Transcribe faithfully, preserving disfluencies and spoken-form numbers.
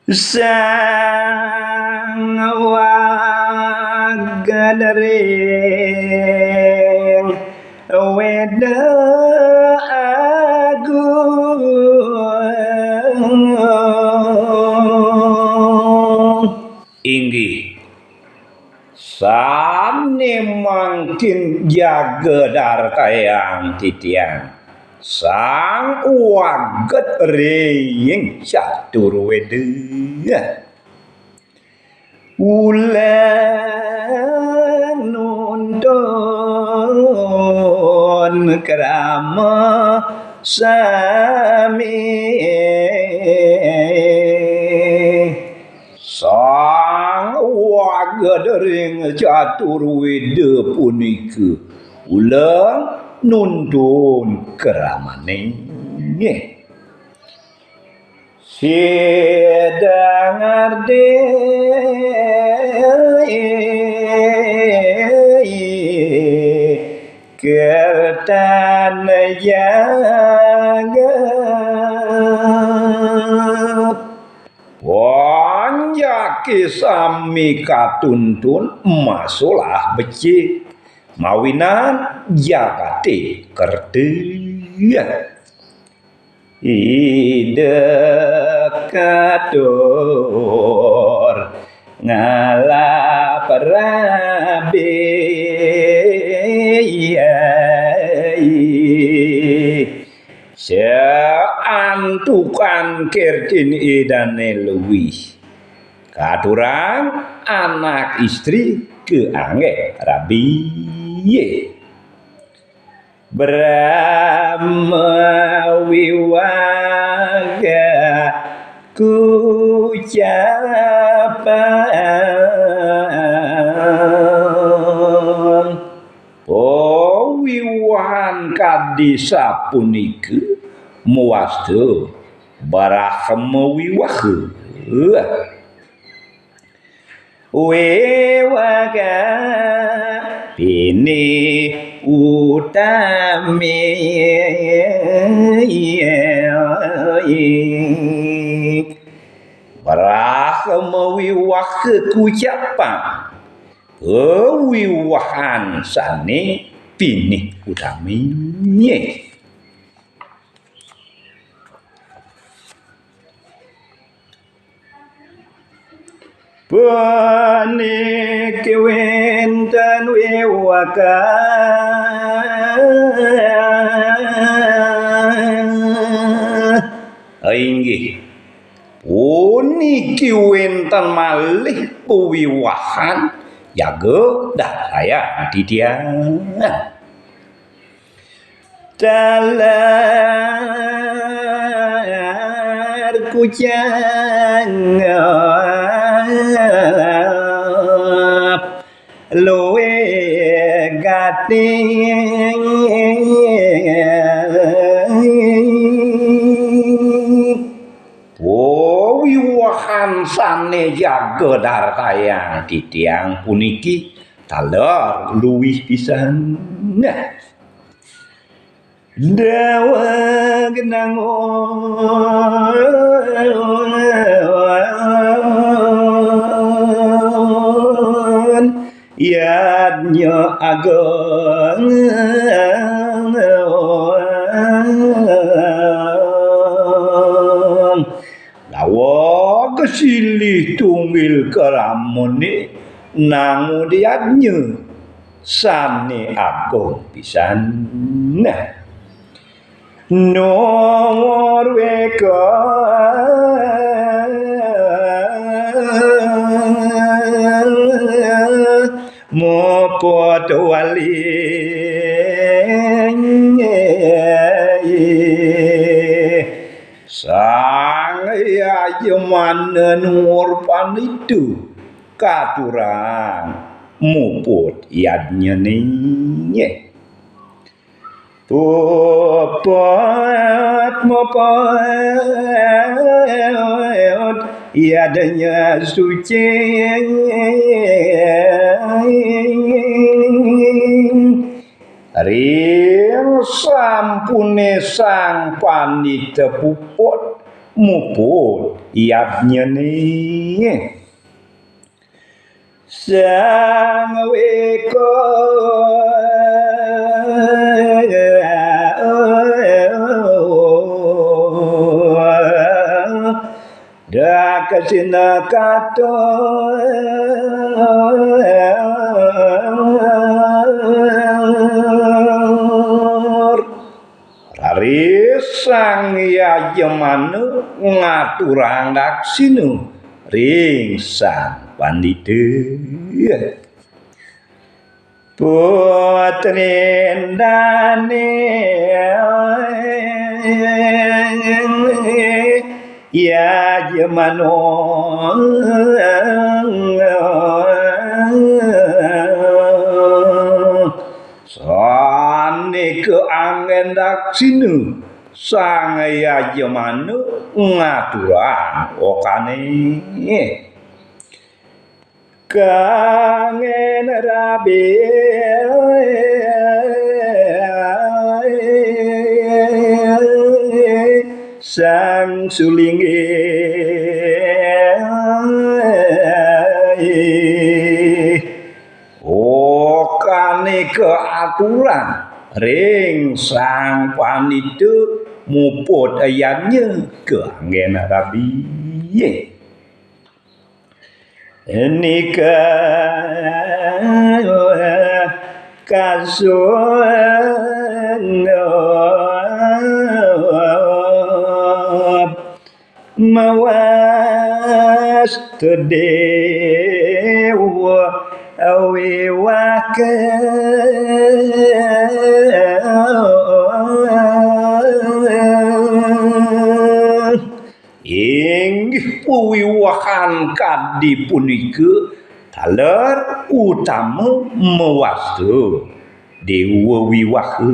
Sang wagedering Weda Agung. Inggih, sane mangkin jaga dartayang titiang, Sang Wagedering Catur Weda. Uleng nuntun krama sami. Sang Wagedering Catur Weda punika uleng nuntun kramane. Sida ngardi kertan jagat. Panjake sami katuntun masolah becik mawinan jagate kerta. Ida katur ngalap rabi. Saantukan kertin idane luih. Katurang anak istri kaangge rabi. Brahma wiwaha kucapan. Pawiwahan kadi sapunika mawasta Brahma wiwaha. Wiwaha pinih utami. Brahma wiwaha kucapan. Wiwahan sane pinih utami. Puniki wenten wiwaha. Inggih. Puniki wenten malih pawiwahan jaga dartayang titiang. Taler kucang luwih gati. Pawiwahan sane jaga dartayang titiang puniki taler luwih pisan. Nah. Dawa genangun yadnya agung. Lawa kesilih tunggil kramane nangun yadnya sane agung pisan. Nah. Nurweka muput wali. Sang Yajamana Nur Panditu katurang muput yadnyane. Puput muput yadnya suci. Ring sampune Sang Pandita puput muput yadnyane. Sang weka dakasina katur. Raris Sang Yajamana ngaturang daksina ring Sang Pandita. Putrin dane Yajamana sane kaanggen daksina, Sang Yajamana ngaturang okane. Kanggen rabi Sang Sulinggi. Okane kaaturang ring Sang Pandita muput yadnya kanggen rabi. Nika kasungguh mawas tedewa wiwaka. Inggih pawiwahan kadi punika taler utama mawasta dewa wiwaha.